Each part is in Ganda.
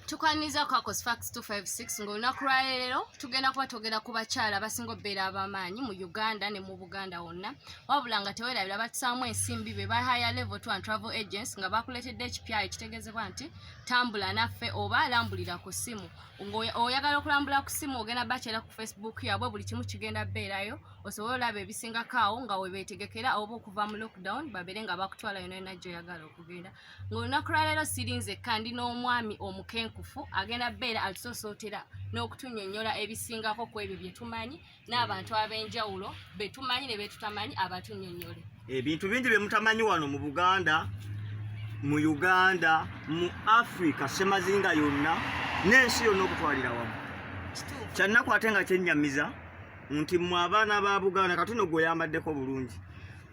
Tukwaniriza ku Kakos Facts 256 ng'olunaku lwa leero tugenda kuba twogera ku bakyala abasinga okubeera ab'amaanyi mu Uganda ne mu Buganda wonna, wabula nga teweerabira batusaamu ensimbi be ba Higher Level Tour and Travel Agents nga bakuleetedde ekipya ekitegeezebwa nti tambula naffe oba lambulira ku ssimu. Ng'oyagala okulambula ku ssimu ogenda bakyala ku Facebook yaabwe, buli kimu kigenda beerayo osobole olaba ebisingako awo nga webeetegekera oba okuva mu lockdown babeere nga bakutwala yonna yonna gy'oyagala okugenda. Ng'olunaku lwa leero siri nzekka, ndi n'omwami omukenkufu agenda beera atusosootera n'okutunnyonnyola ebisingako ku ebyo bye tumanyi n'abantu ab'enjawulo be tumanyi ne be tutamanyi abatunnyonnyole. Ebintu bingi bye mutamanyi wano mu Buganda, mu Uganda, mu Africa, ssemazinga yonna n'ensi yonna okutwalira wamu. Kyannaku ate nga kyennyamiza nti mmwe abaana ba Buganda kati no gwe oyambaddeko bulungi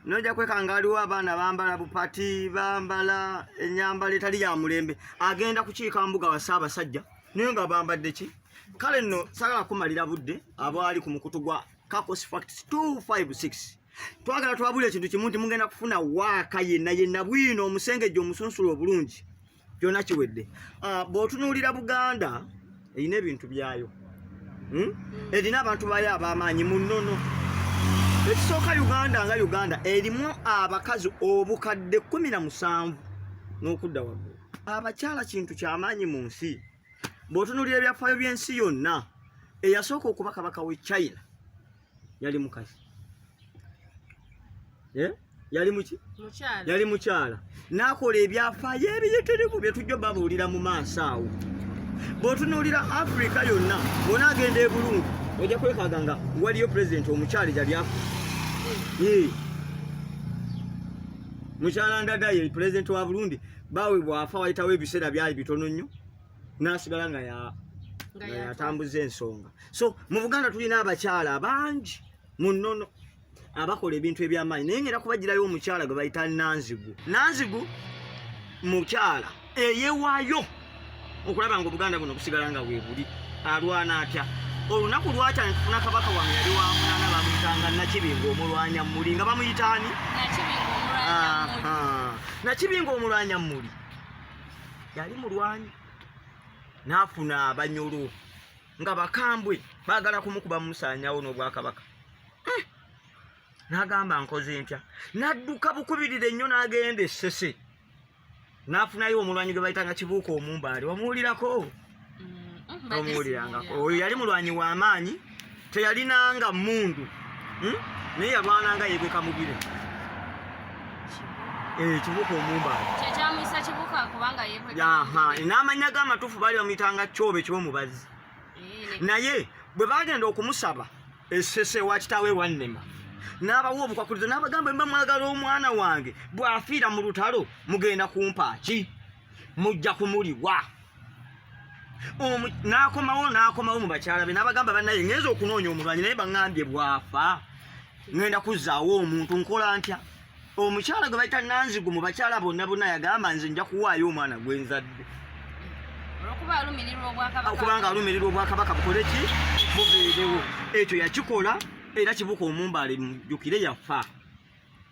nojja kwekanga aliwo abaana bambala bupati, bambala ennyambala etali ya mulembe, agenda kukiika mbuga wa Ssaabasajja naye nga bambadde ki? Kale nno sagala kumalira budde abaali ku mukutu gwa Kakos Facts 256 twagala twabula ekintu kimu nti mugenda kufuna waaka yenna yenna bwino omusengejja omusunsula obulungi kyona kiwedde. Bw'otunuulira Buganda erina ebintu byayo, Erina abantu bayo ab'amaanyi mu nnono. Ekisooka, Uganda nga Uganda erimu abakazi obukadde 17 n'okudda waggulu. Abakyala kintu kyamaanyi mu nsi. Bw'otunuulira ebyafaayo by'ensi yonna, eyasooka okuba kabaka w'e China yali mukazi. Yali muki? Yali mukyala. N'akola ebyafaayo ebiyitirivu bye tujja babuulira mu maaso awo. Bw'otunuulira Afrika yonna, bw'onaagenda e Burundi ojja kwekaaga nga waliyo pulezidenti omukyala eyali afa. Mukyala Ndadaye pulezidenti wa Burundi, baawe bw'afa wayitawo ebiseera byali bitono nnyo n'asigala nga yatambuza ensonga. So mu Buganda tulina abakyala bangi mu nnono abakola ebintu eby'amaanyi, naye ngenda kubagirayo omukyala gwe bayita Nanzigu. Nanzigu mukyala eyewaayo okulaba nga Obuganda buno busigala nga weebuli. Alwana atya? Olunaku lwakya netufuna kabaka wange yali wa munaana, bamuyitanga Nakibinga omulwanya mmuli. Nga bamuyita ani? Nakibinga omulwanya mmuli. Yali mulwanyi n'afuna Abanyolo nga bakambwe baagala kumukuba mumusaanyawo n'obwakabaka. N'agamba nkoze ntya? N'adduka bukubirire nnyo n'agenda e Ssese n'afunayo omulwanyi gwe bayitanga Kibuuka Omumbaale. Wamuwulirako? Omuwulirangako. Oyo yali mulwanyi w'amaanyi, teyalinanga mmundu, naye yalwananga yeebweka mubire. Kibuuka Omumbaale Kyekyamuyisa Kibuuka kubanga yeebweka. N'amannya ge amatuufu baali bamuyitanga Kyobe Kyomubazi. Naye bwe bagenda okumusaba Essese wa kitaawe Wannema, n'abawa obukwakulizo n'abagamba, mba mwagala omwana wange bw'afiira mu lutalo mugenda kumpa ki? Mujja kumuliwa. N'akomawo mu bakyala be n'abagamba, bannaye ngenza okunoonya omulwanyi naye baŋŋambye bw'afa ŋŋenda kuzzaawo omuntu, nkola ntya? Omukyala gwe bayita Nanzigu mu bakyala bonna bonna yagamba, nze nja kuwaayo omwana gwe nzadde. Okubanga alumirirwa obwakabaka bukole ki? Bubeerewo. Ekyo yakikola era Kibuuka Omumbaale mujjukire yafa.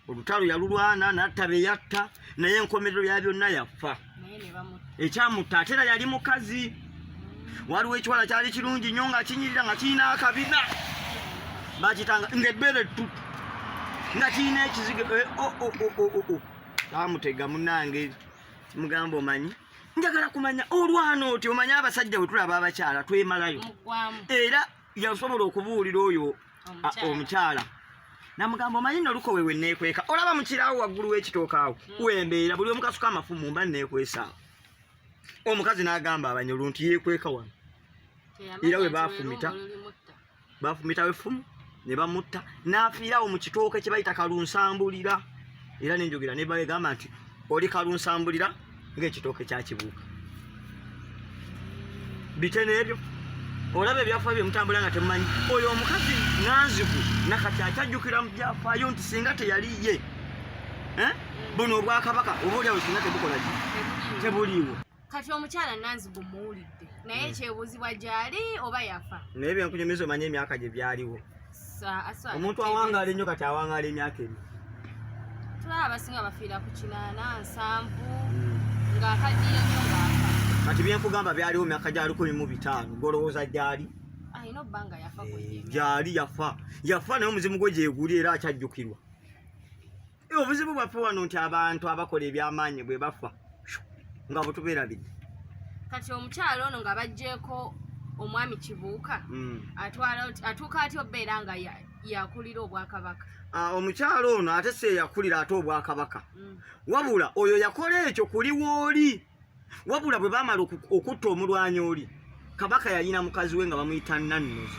Olutalo yalulwana n'atta be yatta, naye enkomerero ya byonna yafa. Ekyamutta ate era yali mukazi. Waliwo ekiwala kyali kirungi nnyo nga kinyirira nga kirina akabina, bakitanga ng'ebbeere ettutu nga kirina ekizigo. Kyamutega munange, kimugamba, omanyi njagala kumanya olwana oti, omanyi abasajja bwe tulaba abakyala twemalayo. Era yasobola okubuulira oyo omukyala namugamba, omanyi nolukowe we neekweka, olaba mu kiraawo waggulu w'ekitooka awo wembeera, buli omukasuka amafumu mba neekwesa. Omukazi n'agamba Abanyolo nti yeekweka wano, era we baafumita bafumitawo effumu ne bamutta n'afiirawo mu kitooke kye bayita kalunsambulira. Era n'enjogera ne bagamba nti oli kalunsambulira ng'ekitooke kya Kibuuka. Bitene ebyo olaba ebyafaayo bye mutambula nga temumanyi. Oyo omukazi Nanzigu nakati akyajjukira mu byafaayo nti singa teyali ye, buno obwakabaka oba oliawo singa tebukola ki? Tebuliiwo. Kati omukyala Nanzigu muwulidde, naye kyebuuzibwa gyali oba yafa. Naye byenkunyumiza omanye emyaka gye byaliwo. Omuntu awangaala ennyo kati awangaala emyaka emi Tulaba abasinga bafiira ku 80, 70, ng'akaddiye nnyo ng'afa. Kati byenkugamba byaliwo myaka gya 1500, golowooza gyali? Alina obbanga yafa kwegyo. Gyali yafa, yafa, naye omuzimu gwe gyeguli era akyajjukirwa. Obuzibu bwaffe wano nti abantu abakola ebyamaanyi bwe bafa nga bwetubeerabidde. Kati omukyalo ono nga baggyeko omwami Kibuuka, atwala atuuka atya obeera nga yakulira obwakabaka? Omukyalo ono ate si eyakulira ate obwakabaka, wabula oyo yakola ekyo kuli wooli. Wabula bwe baamala okutta omulwanyi oli, kabaka yalina mukazi we nga bamuyita Nannozi.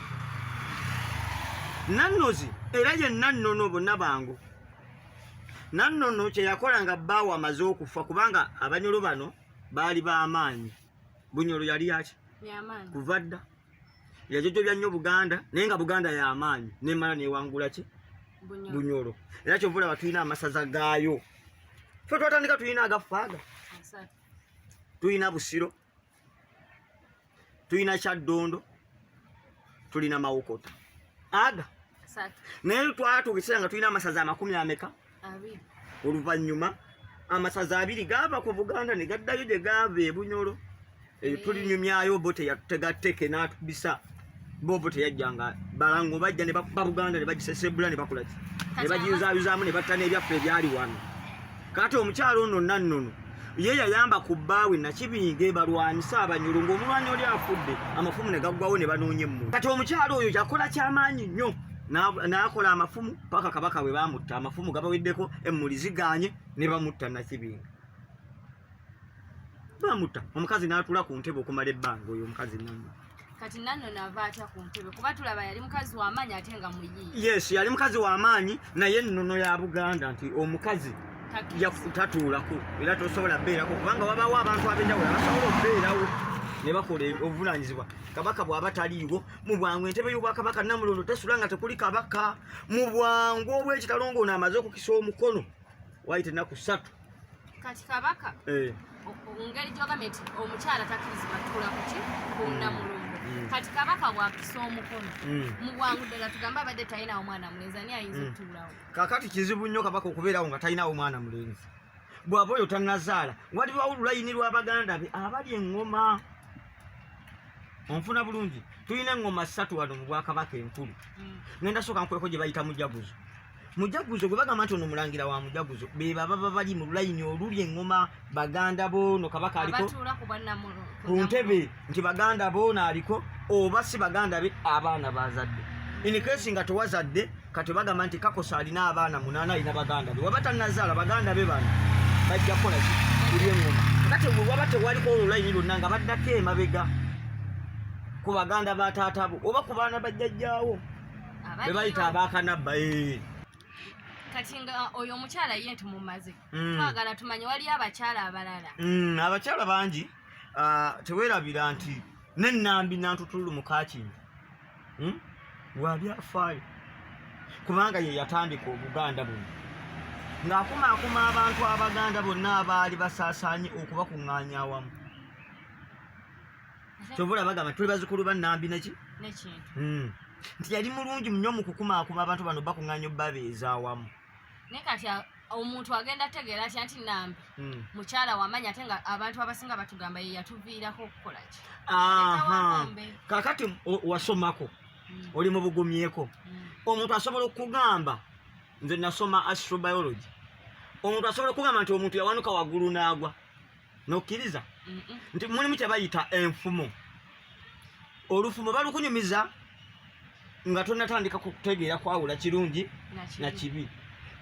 Nannozi era ye Nannono, bonna bangu. Nannono kye yakola nga bbaawe amaze okufa, kubanga Abanyolo bano baali b'amaanyi. Bunyolo yali yaki Yamaanyi. Kuva dda yajojobya nnyo Buganda, naye nga Buganda y'amaanyi nemala newangula ki? Bunyoro. Bunyolo. Era kyova olaba tulina amasaza gaayo. Fe twatandika tulina agafaaga, 3. Tulina Busiro, tulina Kyaddondo, tulina Mawokota, aga 3. Naye twatuuka ekiseera nga tulina amasaza amakumi ameka? 20. Oluvannyuma amasaza 20 gaava ku Buganda ne gaddayo gye gaava e Bunyolo. Eyo tulinyumyayo. Bo tegatteke n'atubisa bobo teyajjanga balango bajja ne bakuba Buganda ne bagisesebula ne bakola ki ne bagiyuzaayuzaamu ne batta n'ebyaffe ebyali wano. Kati omukyalo ono Nannono ye yayamba ku bbaawe Nakibinge balwanyise Abanyolo, ng'omulwanyi oli afudde, amafumu ne gaggwawo ne banoonya emmuli. Kati omukyalo oyo yakola kyamaanyi nnyo, n'akola amafumu paka kabaka bwe baamutta, amafumu gabaweddeko, emmuli zigaanye, ne bamutta. Nakibinge bamutta, omukazi n'atuula ku ntebe okumala ebbanga, oyo omukazi Nannono. Kati Nannono ava atya ku ntebe? Kuba tulaba yali mukazi w'amaanyi ate nga muyiiya. Yes, yali mukazi w'amaanyi, naye ennono ya Buganda nti omukazi tatuulako era tosobola beerako, kubanga wabawo abantu ab'enjawulo abasobola okubeerawo ne bakola obuvunanyizibwa kabaka bw'aba taliiwo. Mu bwangu entebe y'obwakabaka Namulondo tesula nga tekuli kabaka. Mu bwangu obw'ekitalo ng'ono amaze okukisa omukono, wayita ennaku 3. Kati kabaka, ngeri gyogambye nti omukyala takkirizibwa tuula kuki ku Namulondo, kati kabaka bwakisa omukono, mu bwangu ddala tugambe abadde talinawo mwana mulenzi, ani ayinza okutuulawo? Kakati kizibu nnyo kabaka okubeerawo nga talinawo mwana mulenzi. Bw'aba oyo tannazaala, waliwo olulayini lw'abaganda be abali eŋŋoma. Onfuna bulungi? Tulina eŋŋoma 3 wano mu bwakabaka enkulu. Ngenda sooka nkweko gye bayita Mujaguzo. Mujaguzo gwe bagamba nti ono mulangira wa Mujaguzo, be baba bali mu lulayini oluli eŋŋoma, baganda boono kabaka aliko abatuula ku bwannamulo ku ntebe, nti baganda boono aliko oba si baganda be, abaana bazadde. In case nga tewazadde, kati bagamba nti Kakosa alina abaana 8, alina baganda be. Waba tannazaala, baganda be bano bajja kukola ki? Kuli eŋŋoma. Kati bwe waba tewaliko olulayini lwonna, nga baddako emabega ku baganda ba taatabo oba ku baana bajjajjaawo be bayita abakanabba. Kati nga oyo omukyala ye tumumaze, twagala tumanye waliyo abakyala abalala. Abakyala bangi. Teweerabira nti n'ennambi Nantutululu Mukakintu, Wabyafaayo, kubanga ye yatandika Obuganda buno ng'akumaakuma abantu Abaganda bonna abaali basaasaanye okubakuŋŋaanya awamu. Kyova olaba bagamba tuli bazukulu ba Nnambi neki nekintu. Nti yali mulungi nnyo mu kukumaakuma abantu bano, bakuŋŋaanya obabeeza awamu. Naye kati omuntu agenda ategeera atya nti Nambi mukyala wamanya, ate nga abantu abasinga batugamba ye yatuviirako okukola ki? Aha. Walumbe. Kakati wasomako, oli mu bugumyeko. Omuntu asobola okugamba, nze nasoma astrobiology, omuntu asobola okugamba nti omuntu yawanuka waggulu n'agwa, nokkiriza nti mulimu kye bayita enfumo. Olufumo balukunyumiza nga tonatandika kutegeera kwawula kirungi na kibi.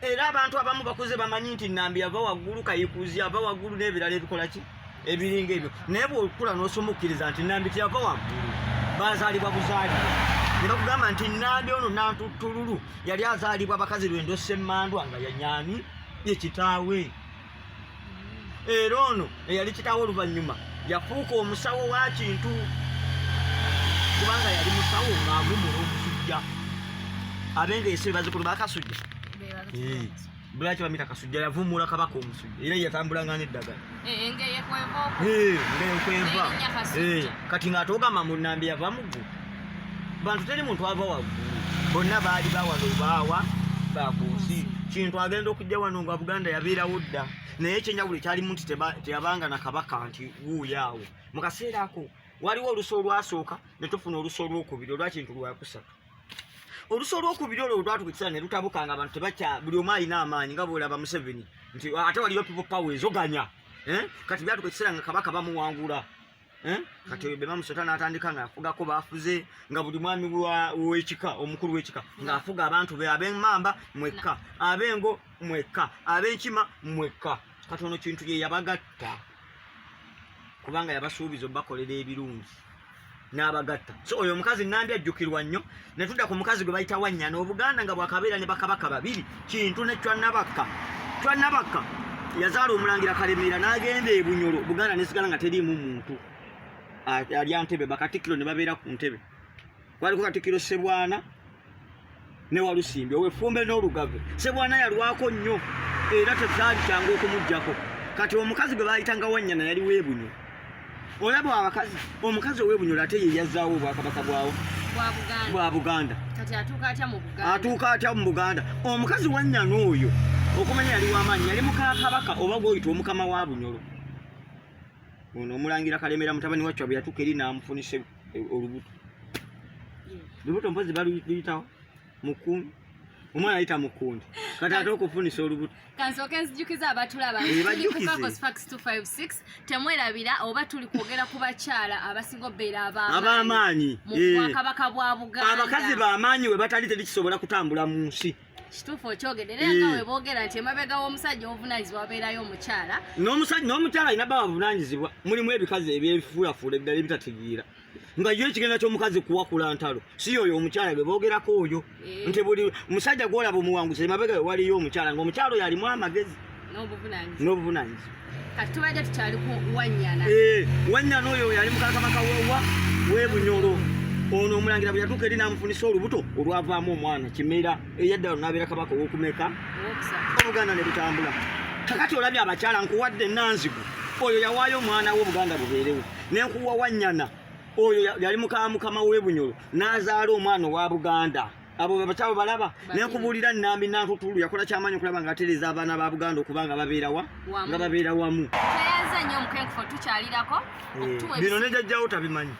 Era abantu abamu bakuze bamanyi nti Nambi yava waggulu, Kayikuzi ava waggulu n'ebirala ebikola ki ebiringa ebyo. Naye bw'okula n'osoma, okkiriza nti Nambi teyava waggulu, bazaalibwa buzaalibwa. Ne bakugamba nti Nambi ono Nantutululu yali azaalibwa bakazi lwendo Semmandwa, nga yanyani ye kitaawe. Era ono eyali kitaawe oluvannyuma yafuuka omusawo wa Kintu, kubanga yali musawo ng'avumula omusujja. Abenga ese bazukulu bakasujja. Bulaki bamita Kasujja, yavumula kabaka omusujja, era yatambulanga n'eddagala. Engeyekweva. Ngeyokweva. Erinnya Kasujja. Kati ng'ate ogamba mu Nambi yava mu ggulu, bantu teri muntu ava waggulu, bonna baali bawano baawa. ba ku nsi. Kintu agenda okujja wano nga Buganda yabeerawo dda, naye ekyenjawulo ekyalimu nti teyabanga na kabaka nti wuuyo awo. Mu kaseera ako waliwo olusa olwasooka, ne tufuna olusa olwokubiri olwa Kintu lwakusatu. Olusa olwokubiri olwo lwatuka ekiseera ne lutabuka nga abantu tebakya, buli omu alina amaanyi, nga bwolaba Museveni nti ate waliyo people power ezoganya, eh? Kati byatuka ekiseera nga kabaka bamuwangula, eh? Kati oyo Bema Musota n'atandika ng'afugako bafuze, nga buli mwami w'ekika, omukulu w'ekika ng'afuga abantu be, ab'emmamba mwekka, ab'engo mwekka, ab'enkima mwekka. Kati ono Kintu ye yabagatta, kubanga yabasuubiza obakolera ebirungi n'abagatta. So oyo omukazi Nambi ajjukirwa nnyo. Ne tudda ku mukazi gwe bayita Wannyana. Obuganda nga bwakabeera ne bakabaka babiri, Kintu ne Cwanabakka. Cwanabakka yazaala omulangira Kalemeera n'agenda e Bunyolo. Buganda nesigala nga teriimu muntu alya ntebe. Bakatikkiro ne babeera ku ntebe, kwaliko Katikkiro Sebwana ne Walusimbi ow'effumbe n'Olugave. Sebwana yalwako nnyo era tekyali kyangu okumugjako. Kati omukazi gwe bayitanga Wannyana yali w'Ebunyo. Olaba abakazi, omukazi ow'Ebunyolo ate ye yazzaawo obwakabaka bwawo bwa Buganda. Bwa Buganda. Kati atuuka atya mu Buganda? Atuuka atya mu Buganda omukazi Wannyana oyo? Okumanya yali w'amaanyi, yali mukakabaka oba gwoyita omukama wa Bunyolo. Ono omulangira Kalemera mutabani wa Cwa bwe yatuuka eri n'amufunisa olubuto. Lubuto mpozi baluyitawo mukundi, omwana ayita mukundi. Kati ate okufunisa olubuto. Kansooke nzijukiza abatulaba Eh, tuli ku bajjukize. Kakos Facts 256. Temwerabira oba tuli kwogera ku bakyala abasinga obeera ab'amaanyi mu eh. bwakabaka bwa Buganda. Abakazi b'amaanyi we batali teri kisobola kutambula mu nsi. Kituufu okyogedde, era nga Eh. we boogera nti emabega w'omusajja obuvunaanyizibwa wabeerayo omukyala. N'omusajja n'omukyala alina baba buvunaanyizibwa. Mulimu ebikazi ebyefuulafuula ebirala ebitategeera nga yo ekigenda ky'omukazi kuwakula ntalo, si yoyo omukyala gwe boogerako oyo. Eh. Nti buli musajja gwolaba omuwanguzi, emabega we waliyo omukyala, ng'omukyala oyo alimu amagezi n'obuvunaanyizibwa. N'obuvunaanyizibwa. Kati tubadde tukyali ku Wannyana. Eh, Wannyana oyo yali mukakabaka wewa w'Ebunyolo. Ono omulangira bwe yatuuka eri n'amufunisa olubuto olwavaamu omwana Kimera, eyaddala n'abeera kabaka ow'okumeka? Owokusatu. Obuganda ne butambula. Kakati olabye abakyala, nkuwadde Nanzigu, oyo yawaayo omwana we Obuganda bubeerewo, nenkuwa Wannyana, oyo yali muka mukama w'Ebunyolo n'azaala omwana owa Buganda. Abo abakyala balaba. Babiri. Nenkubuulira Nambi Nantutulu, yakola kyamaanyi okulaba nga atereeza abaana ba Buganda okuba nga babeerawa Wamu. Nga babeera wamu. Tweyanza nnyo omukenkufu tukyalirako okutuwa. Bino ne jjajjawo tabimanyi,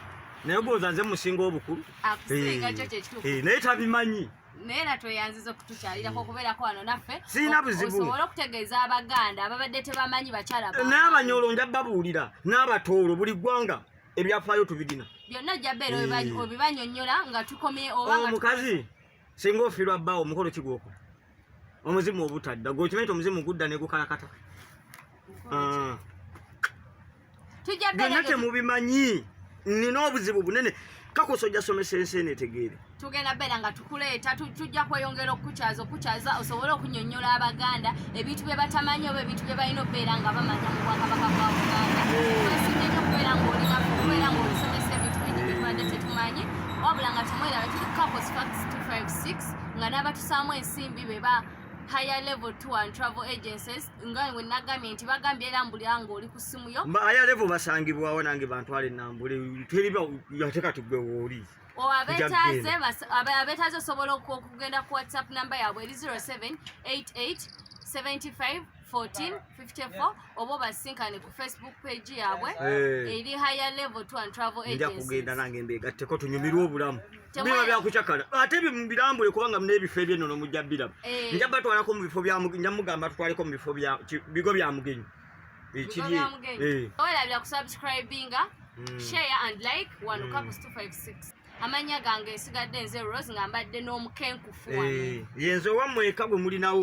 naye gwoza nze musinga obukulu. Akusinga. Eh, Kyo kyekituufu. Eh, naye tabimanyi. Naye era tweyanziza okutukyalirako, okubeerako wano naffe. Sirina buzibu. Osobole okutegeeza Abaganda ababadde tebamanyi bakyala b'amaanyi. N'Abanyolo nja babuulira, n'Abatoolo, buli ggwanga ebyafaayo tubirina. Byonna ojja beera Eh. obibanyonnyola nga tukomye oba nga Omukazi singa ofiirwa bbaawo, omukolo kigwokola omuzimu obutadda, gweokimanyi nti omuzimu gudda ne gukalakata. Ah. Tujja beera Byonna temubimanyi. Nina obuzibu bunene kakosa, ojja somesa ensi eno etegeere. Tugenda beera nga tukuleeta, tujja kweyongera okukukyaza osobole okunyonnyola Abaganda ebintu bye batamanyi oba ebintu bye balina okubeera nga bamanya mu bwakabaka bwa Buganda. Twesimye nnyo okubeera ng'oli naffe, okubeera ng'olisomesa ebintu bingi bye tubadde tetumanyi. Wabula nga temweraba, tuli ku Kakos Facts 256, nga n'abatusaamu ensimbi be ba Higher Level Tour and Travel Agencies, nga we nagambye nti bagambye era mbulira ng'oli ku ssimu yo. Higher Level basangibwawo, nange bantwale nambule teriba ate kati gwe wooli. Abeetaaze Tujja. Abeetaaze osobola okugenda ku WhatsApp namba yaabwe eri 0788 75 14 54, oba obasinkane ku Facebook page yaabwe Eh. eri Higher Level Tour and Travel Nja kugenda Agencies. nange mbegatteko tunyumirwe obulamu. Biba byakucakala ate birambule, kubanga n'ebifo ebyennono mujja biraba. Eh. Nja batwalako mu bifo bya nja mugamba tutwaleko mu bifo bya bigo bya Mugenyi. Eh, Bigo kiri bya Mugenyi. Eh. Owerabira ku subscribinga, share and like wano Kakos 256. Amanya gange nsigadde nze Rose, nga mbadde n'omukenkufu wano. Eh, yenze owammwe eka gwe mulinawo.